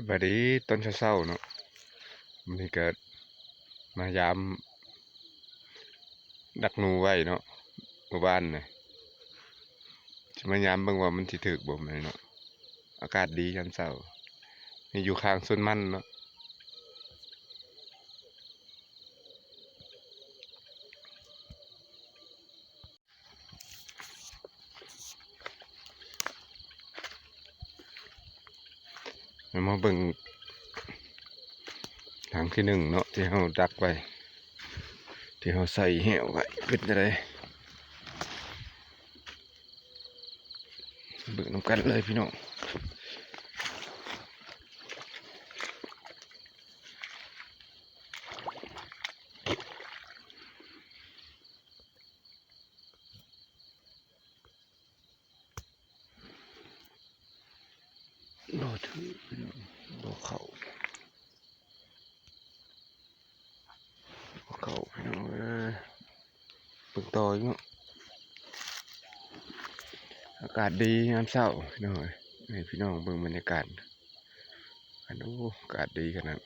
ສະບາຍດີຕອນເຊົ້າໆເນາະ, ມື້ນີ້ກໍມາຢາມດັກໜູໄວ້ເນາະ ມື້ວານນະ, ຊິມາຢາມເບິ່ງວ່າມັນຊິຖືກບໍ່ມື້ນີ້ເນາະ. ອາກາດດີຍາມເຊົ້າ ນີ້ຢູ່ຂ້າງສວນມັນເນາະ. ເຮົາມາເບິ່ງຫຼັງທີໜຶ່ງເນາະ ທີ່ເຮົາດັກໄວ້ ທີ່ເຮົາໃສ່ແຫ້ວໄວ້ ເປັນຈັ່ງໃດ ເບິ່ງນຳກັນເລີຍພີ່ນ້ອງ. ບໍ່ຖືກ ບໍ່ເຂົ້າ ບໍ່ເຂົ້າພີ່ນ້ອງເອີຍ. ເບິ່ງຕໍ່ອີກເນາະ. ອາກາດດີຍາມເຊົ້າພີ່ນ້ອງເອີຍ, ໃຫ້ພີ່ນ້ອງເບິ່ງບັນຍາກາດ. ອັນ ໂອ້ ອາກາດດີຂະໜາດ.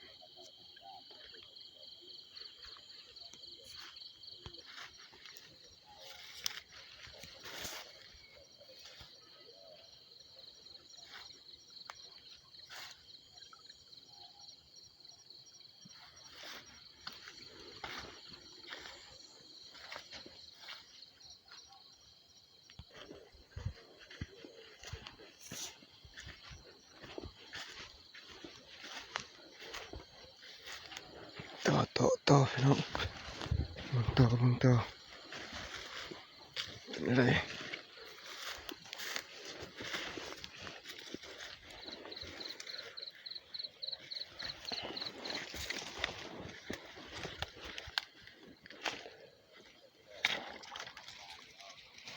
ຕໍ່ ຕໍ່ ຕໍ່ ພີ່ນ້ອງ ເບິ່ງຕໍ່ ເບິ່ງຕໍ່ ເປັນຈັ່ງໃດ.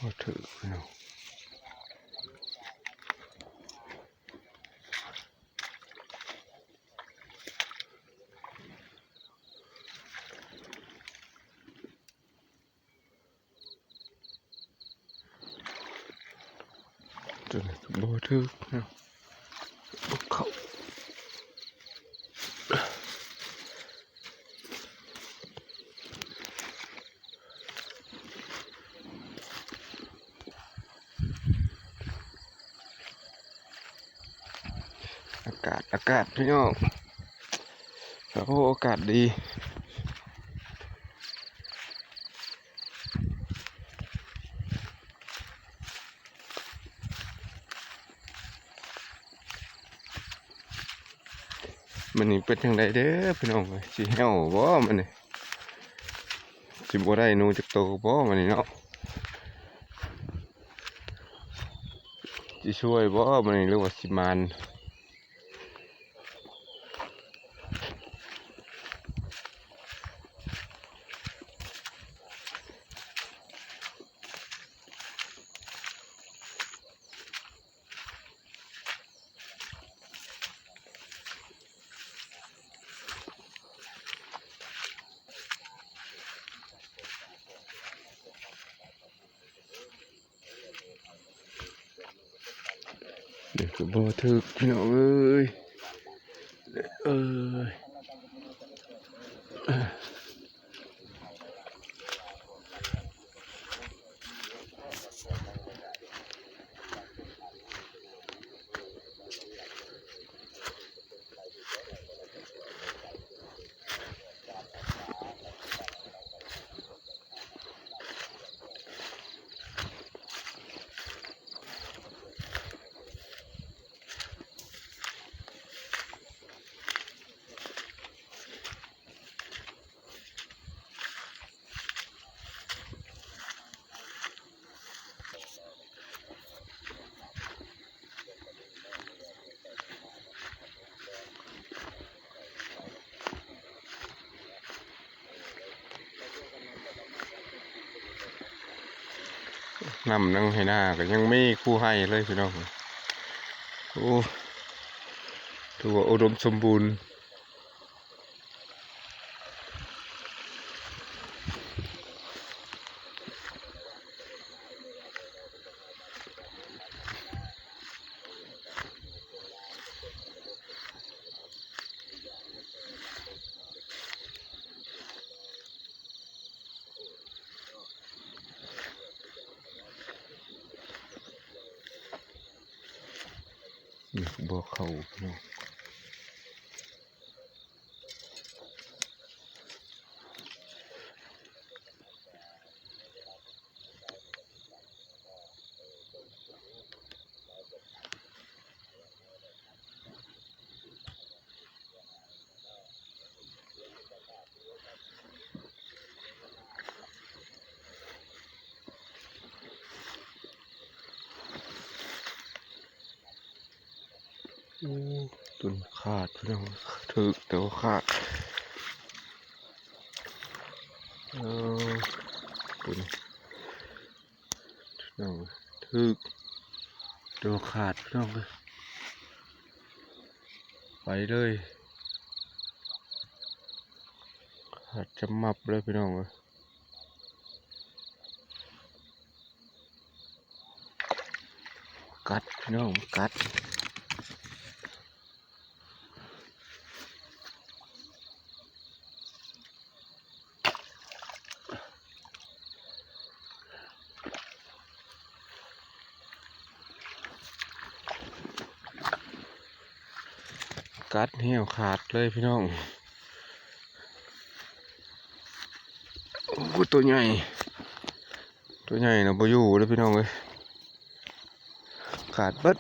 ບໍ່ຖືກເນາະ. ຕົວນີ້ກໍບໍ່ຖືກເນາະ ບໍ່ເຂົ້າ. ອາກາດ ອາກາດ ພີ່ນ້ອງ ໂອ້ ອາກາດດີ. ມື້ນີ້ເປັນຈັ່ງໃດເດີພີ່ນ້ອງເອີຍ ຊິແຫ້ວບໍ່ມື້ນີ້ ຊິບໍ່ໄດ້ໜູຈັກໂຕບໍ່ມື້ນີ້ເນາະ ຊິຊ່ວຍບໍ່ມື້ນີ້ ຫຼືວ່າຊິໝານ. ນີ້ກໍບໍ່ຖືກພີ່ນ້ອງເອີຍ ເອີຍ. ນ້ຳໃນໄຮ່ນາກໍຍັງມີຄູ່ໄຮ່ເລີຍພີ່ນ້ອງ. ໂອ້ ຖືວ່າອຸດົມສົມບູນ. ເ ນີ້ບໍ່ເຂົ້າພີ່ນ້ອງ. ໂອ້ ຕົວນີ້ຂາດພີ່ນ້ອງ ຖືກແຕ່ວ່າຂາດ. ເອີ ຕົວນີ້ ພີ່ນ້ອງ ຖືກ ແຕ່ວ່າຂາດພີ່ນ້ອງເອີຍ ໄປເລີຍ ຂາດຈະມັບເລີຍພີ່ນ້ອງເອີຍ. ກັດພີ່ນ້ອງ ກັດ ກັດແຫ້ວຂາດເລີຍພີ່ນ້ອງ. ໂອ້ ຕົວໃຫຍ່ ຕົວໃຫຍ່ນະ ບໍ່ຢູ່ເດ້ພີ່ນ້ອງເອີຍ ຂາດເບິດ.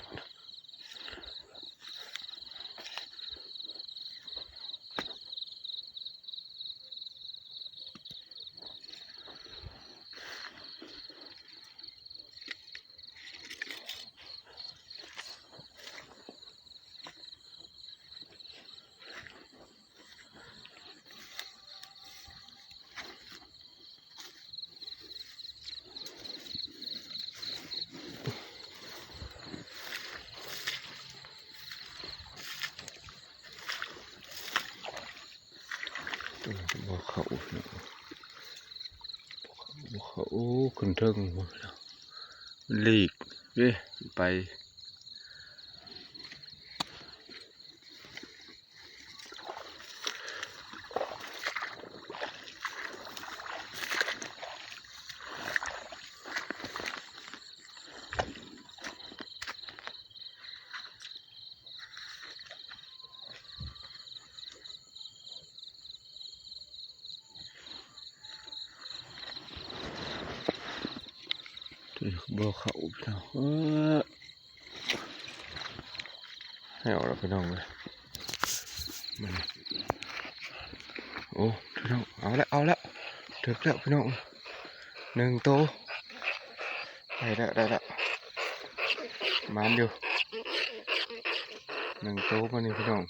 ບໍ່ເຂົ້າເນາະ ບໍ່ເຂົ້າ ໂອ້ ຂຶ້ນເທິງພຸ້ນ ມັນຫຼີກເດ້ ໄປ. ບໍ່ເຂົ້າພີ່ນ້ອງເອີຍ ແຫ້ວແລ້ວພີ່ນ້ອງເອີຍ ມັນ ໂອ້ ພີ່ນ້ອງ ເອົາແລ້ວ ເອົາແລ້ວ ຖືກແລ້ວພີ່ນ້ອງ ໜຶ່ງໂຕ ໄດ້ແລ້ວ ໄດ້ແລ້ວ ໝານຢູ່ ໜຶ່ງໂຕ ມື້ນີ້ພີ່ນ້ອງ.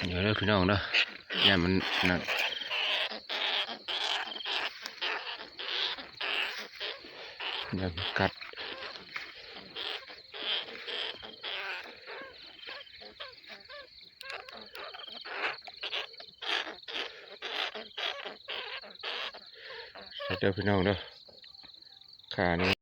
ດຽວເດີພີ່ນ້ອງເດີ ຢ້ານມັນນັ້ນ ຢ້ານມັນກັດ. ເດີພີ່ນ້ອງເດີ ຂານີ້